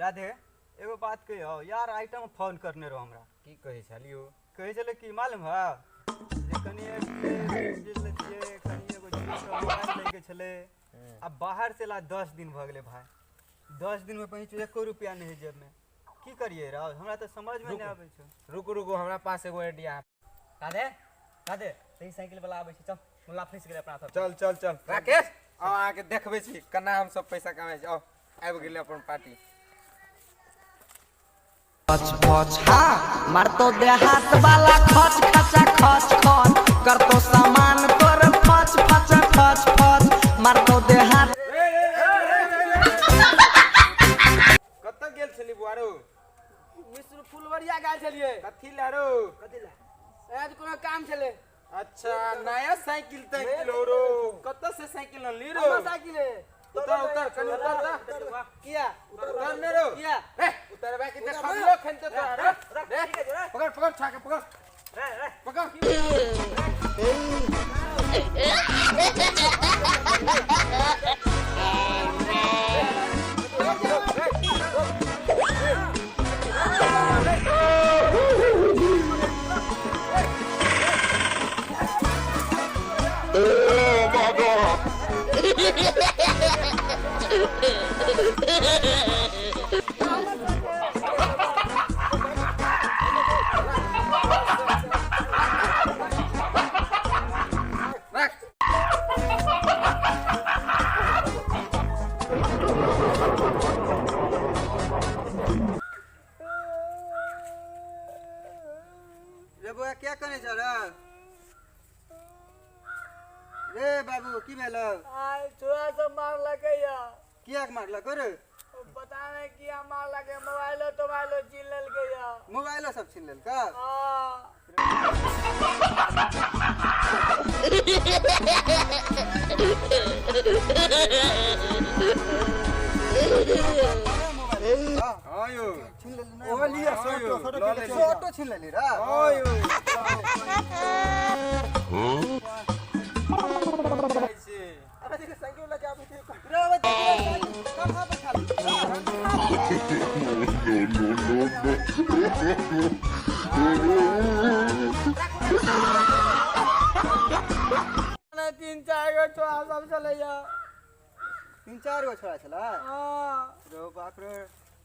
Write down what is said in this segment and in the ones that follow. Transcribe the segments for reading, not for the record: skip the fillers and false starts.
राधे एगो बात कहियो यार, आइटम फोन करने रहो हमरा। की कहै छलियो? कहै छलै कि मालूम है जे कनि जे कनि एगो जिओ के मोबाइल लैके छलै आ बाहर से ला 10 दिन भऽ गेलै भाई। 10 दिन में पहुँच एको रुपया नहीं है जेब में। की करिए राव, हमरा तऽ समझ में नहीं आबै छै। रुकू रुकू, हमरा पास एगो आइडिया है। राधे राधे सही साइकिल वाला आबै छै, चल मुल्ला फँसि गेलै अपना सब। चल चल चल राकेश, आओ अहाँके देखबै छी केना हम सब पैसा कमाइ छी। आओ आबि गेलै अपन पार्टी। खच खच हाँ मारतो देहात वाला खच खचा खच खच करतो सामान तोर फच फच फच फच मारतो देहात। कतऽ गेल छली बुआ रौ? मिश्र फुलवरिया गेल छलियै। कथी लए रौ? कथी लए? आज कोनो काम छलै। अच्छा नया साइकिल ताइकिल हो रौ, कतऽ से साइकिल अनली रौ? हमर साइकिल है। उतर उतर कनि उतर तऽ। किया? उतर ने रौ। किया? रे उतरबा के देखबियो खन तऽ तोरा रे। रे पकड़ पकड़ छा के पकड़ पकड़। रख। रे बौआ क्या करै छ रे? रे बाबू की भेल? आइ छोरा सब मारलकै या। किया मारलक रे? पता नहीं किया मारलकै, मोबाइलो तोबाइलो छीन लेलकै या। मोबाइलो सब छीन लेलकै? हाँ। हाँ यौ। छीन लेली ना? ओ लिअ सोटो सोटो सोटो छीन लेली रे। हाँ यौ। जाइ छी। रे बाबा, देख रे, साइकिल कहाँ बैठा ली? ने तीन चार गो छोरा सब छलैया। 3-4 गो छोरा छलै? हाँ। रे बाप रे,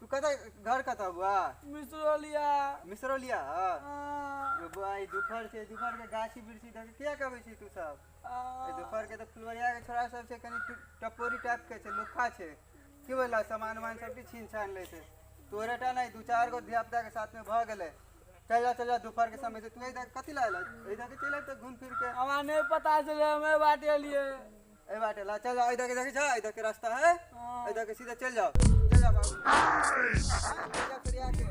तू कतऽ घर कतऽ बुआ? मिश्रोलिया। मिश्रोलिया? हाँ। रे बुआ, ई दुपहर छै, दुपहर के गाछी वृक्षी देख के किया कहबै छी तू सब? ई दुपहर के तऽ फुलवरिया के छोरा सब छै, कनि टपोरी टाइप के छै, लुक्खा छै, की बोलऽ सामान उमान सब किछु छीन छान लै छै। तोरे टा नहि, 2-4 गो धिया पुता के साथ में भऽ गेलै। चल जा चल जा, दोपहर के समय से तू एहि दऽ कथी लए एलह? एहि दऽ के चलि आबितऽ घूम फिर के। हमरा नहीं पता छलै, हम एहि बाटे एलियै। एहि बाटे ला चल जा, एहि दऽ के देखै छह, एहि दऽ के रास्ता है, एहि दऽ के सीधा चलि जाओ। चल जा बाबू। हाँ, चल जा फिर आके।